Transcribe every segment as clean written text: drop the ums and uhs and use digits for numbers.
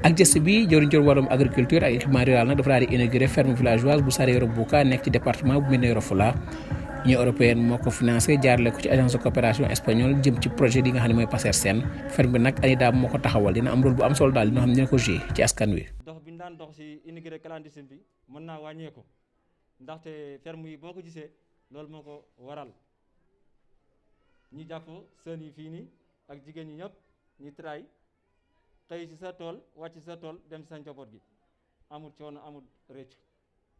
ak geste bi jëriñ ci wàllum agriculture ak équipement rural nag dafa daal di inauguré ferme villageoise bu Saare Yoro Bouka nekk ci département bu Médina Yoro Foulah. Union européenne moo ko financé jaarale ko ci agence de coopération espagnole jëm ci projet bi nga xam ne mooy PACERSEN ferme bi nag ANIDA moo ko taxawal dina am rôle bu am solo daal dina xam ne dina ko joué ci askan wi. dox bi ñu daan dox si immigré clandestine bi mën naa wàññeeku ndaxte ferme yi boo ko gisee loolu moo ko waral ñi jàpp sën yi fii nii ak jigéen ñi ñëpp ñi tray xëy si sa tool wàcc si sa tool dem si sa njaboot gi amul coono amul rëcc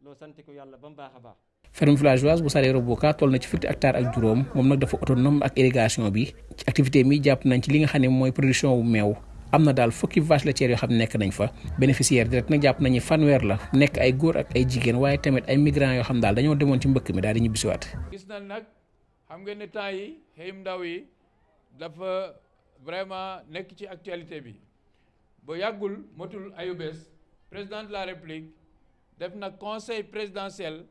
loo sant ko yàlla ba mu baax a baax. ferme villageoise bu Saare Yoro Bouka toll na ci fukki hectare ak juróom moom nag dafa autonome ak irrigation bi ci activité mi jàpp nañ ci li nga xam ne mooy production wu meew am na daal fukki vache laitière yoo xam ne nekk nañ fa bénéficiaire direct nag jàpp nañu fanweer la nekk ay góor ak ay jigéen waaye tamit ay migrants yoo xam daal dañoo demoon ci mbëkk mi daal di ñibbisiwaat. gis nañ nag xam ngeen ne temps yi xëyum ndaw yi dafa vraiment nekk ci actualité bi ba yàggul motul ayubés président de la république def na conseil présidentiel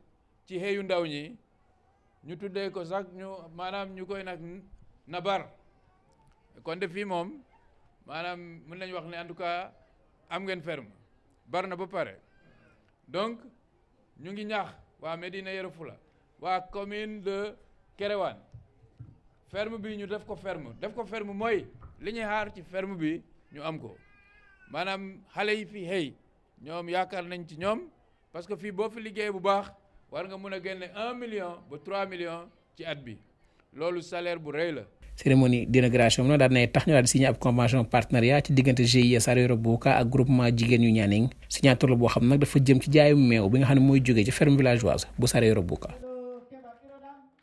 ci xëyu ndaw ñi ñu tuddee ko sax ñu maanaam ñu koy nag nabar kon de fii moom maanaam mën nañu wax ne en tout cas am ngeen ferme bar na ba pare donc ñu ngi ñaax waa Médina Yoro Foulah waa commune de Kéréwan ferme bi ñu def ko ferme mooy li ñuy xaar ci ferme bi ñu am ko maanaam xale yi fi xëy ñoom yaakaar nañ ci ñoom parce que fii boo fi liggéey bu baax war nga mun a génne 1 million ba 3 millions ci at bi loolu salaire bu rëy la. cérémonie d'inauguration bi nag daal nay tax ñu daal di signé ab convention partenariat ci diggante GIE Saare Yoro Bouka ak groupement jigéen yu Nianing signature la boo xam nag dafa jëm ci jaayum meew bi nga xam ne mooy jógee ci ferme villageoise bu Saare Yoro Bouka.